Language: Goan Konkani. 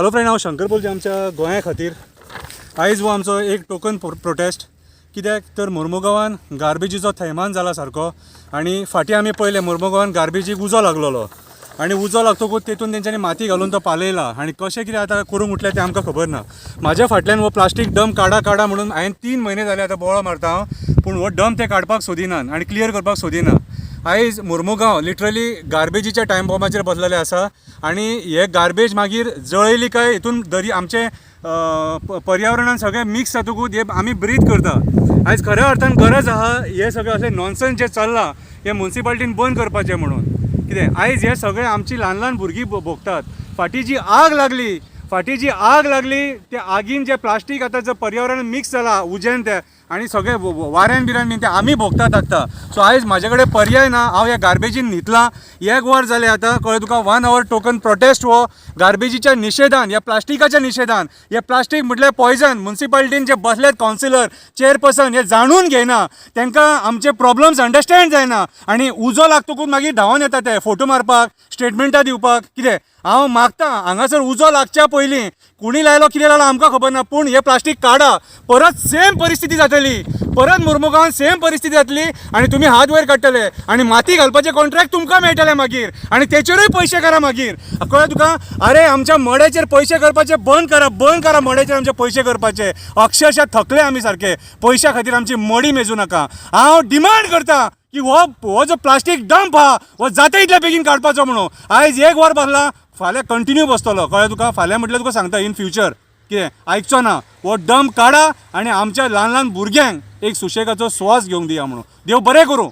हॅलो फ्रेंड, हांव शंकर बोलचे आमच्या गोंया खातीर. आयज हो आमचो एक टोकन प्रोटेस्ट. कित्याक तर मोर्मुगांवान गार्बेजीचो थैमान जाला सारको आनी फाटीं आमी पळयलें, मोर्मुगांवान गार्बेजीक उजो लागलेलो आनी उजो लागतकूच तेतून तेंच्यांनी माती घालून तो पालयला आनी कशें कितें आतां करूंक उठलें तें आमकां खबर ना. म्हाज्या फाटल्यान हो प्लास्टीक डंप काडा काडा म्हणून हांवें 3 म्हयने जाले आतां बोळो मारता हांव, पूण हो डंप ते काडपाक सोदिनात आनी क्लियर करपाक सोदिना. आयज मोर्मुगांव लिटरली गार्बेजीच्या टायम बॉम्बाचेर बसलेलें आसा आनी हे गार्बेज मागीर जळयली काय हितून दरी आमचें पर्यावरणान सगळें मिक्स जातकूच हे आमी ब्रीथ करता. आयज खऱ्या अर्थान गरज आहा हे सगळें असलें नॉनसन्स जें चल्लां हें मुन्सिपाल्टीन बंद करपाचें म्हणून. कितें आयज हे सगळें आमची ल्हान ल्हान भुरगीं भोगतात. फाटीं जी आग लागली, फाटीं जी आग लागली त्या आगीन जें प्लास्टीक आतां जर पर्यावरण मिक्स जालां उज्यान तें आनी सगळें वाऱ्यान बिऱ्यान बीन तें आमी भोगतात आतां. सो आयज म्हाजे कडेन पर्याय ना, हांव ह्या गार्बेजीन न्हितलां. एक वर जालें आतां, कळ्ळें तुका? 1 our token protest हो गार्बेजीच्या निशेधान, ह्या प्लास्टिकाच्या निशेधान. हे प्लास्टीक म्हटल्यार पॉयजन. मुन्सिपाल्टीन जे बसलेत कावन्सिलर, चेअरपर्सन, हे जाणून घेयना, तांकां आमचे प्रॉब्लम्स अंडरस्टँड जायना आनी उजो लागतकूच मागीर धांवन येता ते फोटो मारपाक, स्टेटमेंटां दिवपाक. कितें हांव मागता, हांगासर उजो लागच्या पयलीं कोणी लायलो कितें लायलो आमकां खबर ना, पूण हें प्लास्टीक काडा. परत सेम परिस्थिती जातली, परत मोर्मुगांवान सेम परिस्थिती जातली आनी तुमी हात वयर काडटले आनी माती घालपाचें कॉन्ट्रॅक्ट तुमकां मेळटलें मागीर आनी तेचेरूय पयशे करा मागीर. कळ्ळें तुका? अरे आमच्या मड्याचेर पयशे करपाचे बंद करा, बंद करा मड्याचेर आमचे पयशे करपाचे. अक्षरशः थकले आमी सारके, पयशा खातीर आमची मडी मेजूं नाका. हांव डिमांड करता की हो जो प्लास्टीक डंप आहा हो जाता इतल्या बेगीन काडपाचो म्हणून. आयज एक वर बसला, फाल्यां कंटिन्यू बसतलो. कळ्ळें तुका? फाल्यां म्हटल्यार तुका सांगता इन फ्युचर कितें आयकचो ना. हो डंप काडा आनी आमच्या ल्हान ल्हान भुरग्यांक एक सुशेगाचो स्वास घेवंक दिया म्हणून. देव बरें करूं.